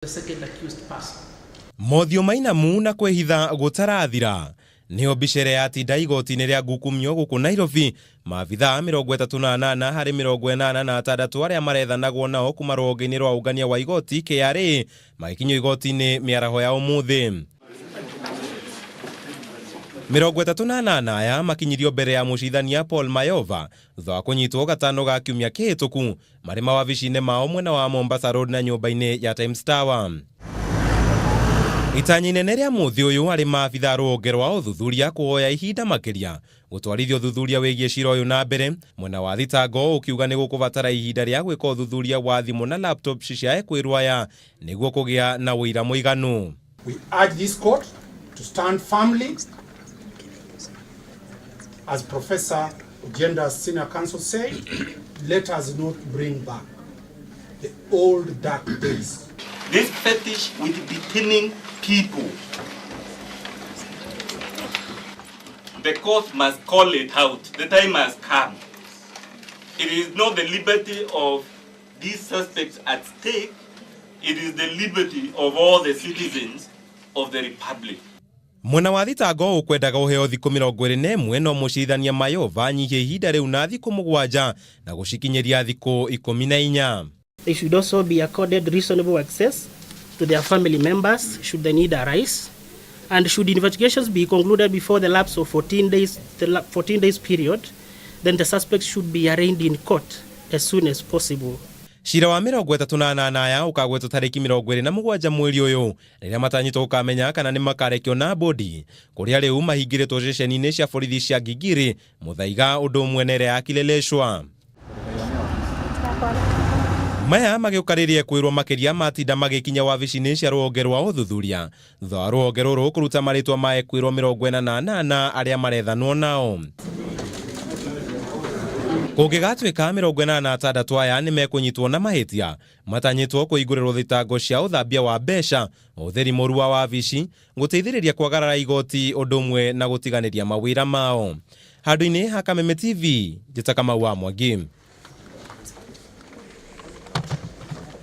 The second accused person. Mothiũ mainamu na kwĩhitha gũtarathira nĩyo mbica ĩrĩa yatinda igoti-inĩ rĩa ngukumio gũkũ Nairobi. Maabithaa 38 harĩ 86 arĩa marethanagwo nao kuma rũhonge-inĩ rwa ũngania wa igoti KRA magĩkinyio igoti-inĩ mĩaraho ya ũmũthĩ. 38 aya makinyirio mbere ya mũcirithania Paul Mayova thutha wa kũnyitwo gatano ga kiumia kĩhĩtũku marĩ mawabici-inĩ mao mwena wa Mombasa Road na nyũmba-inĩ ya Times Tower. Itanya inene rĩa mũthĩ ũyũ arĩ maabithaa rũhonge rwa ũthuthuria kũhoya ihinda makĩria gũtwarithia ũthuthuria wĩgiĩ cira ũyũ na mbere, mwena wa thitango ũkiuga nĩ gũkũbatara ihinda rĩa gwĩka ũthuthuria wa thimũ na laptops cia ekwĩrwo aya nĩguo kũgĩa na ũira mũiganu. We urge this court to stand firmly, as Professor Ojienda's senior counsel said, let us not bring back the old dark days. This fetish with detaining people, the court must call it out. The time has come. It is not the liberty of these suspects at stake. It is the liberty of all the citizens of the republic. Mwena wa thitango ũkwendaga ũheo thikũ 21, no mũcirithania Mayova anyihie ihinda rĩu na thikũ 7 na gũcikinyĩria thikũ 14. They should also be accorded reasonable access to their family members should the need arise. And should investigations be concluded before the lapse of 14 days, the 14 days period, then the suspects should be arraigned in court as soon as possible. Cira wa 38 aya ũkagwetwo tarĩki 27 mweri ũyũ, rĩrĩa matanyĩtwo gũkamenya kana nĩ makarekio na bodi kũrĩa rĩu mahingĩrĩtwo ceceni-inĩ cia borithi cia Gigiri, Muthaiga, ũndũ ũmwe na ĩrĩa ya Kileleshwa. Maya magĩũka rĩrĩa kwĩrwo makĩria matinda magĩkinya wabici-inĩ cia rũhonge rwa ũthuthuria thutha wa rũhonge rũrũ kũruta marĩtwa ma ekwĩrwo 48 arĩa marethanwo nao. Kũngĩgatuĩka 86 aya nĩ mekũnyitwo na mahĩtia, matanyĩtwo kũhingũrĩrwo thitango cia ũthambia wa mbeca, ũhũthĩri mũru wa wabici, gũteithĩrĩria kwagarara igoti, ũndũ ũmwe na gũtiganĩria mawĩra mao. Handũ-inĩ ha Kameme TV, njĩta Kamau wa Mwangi.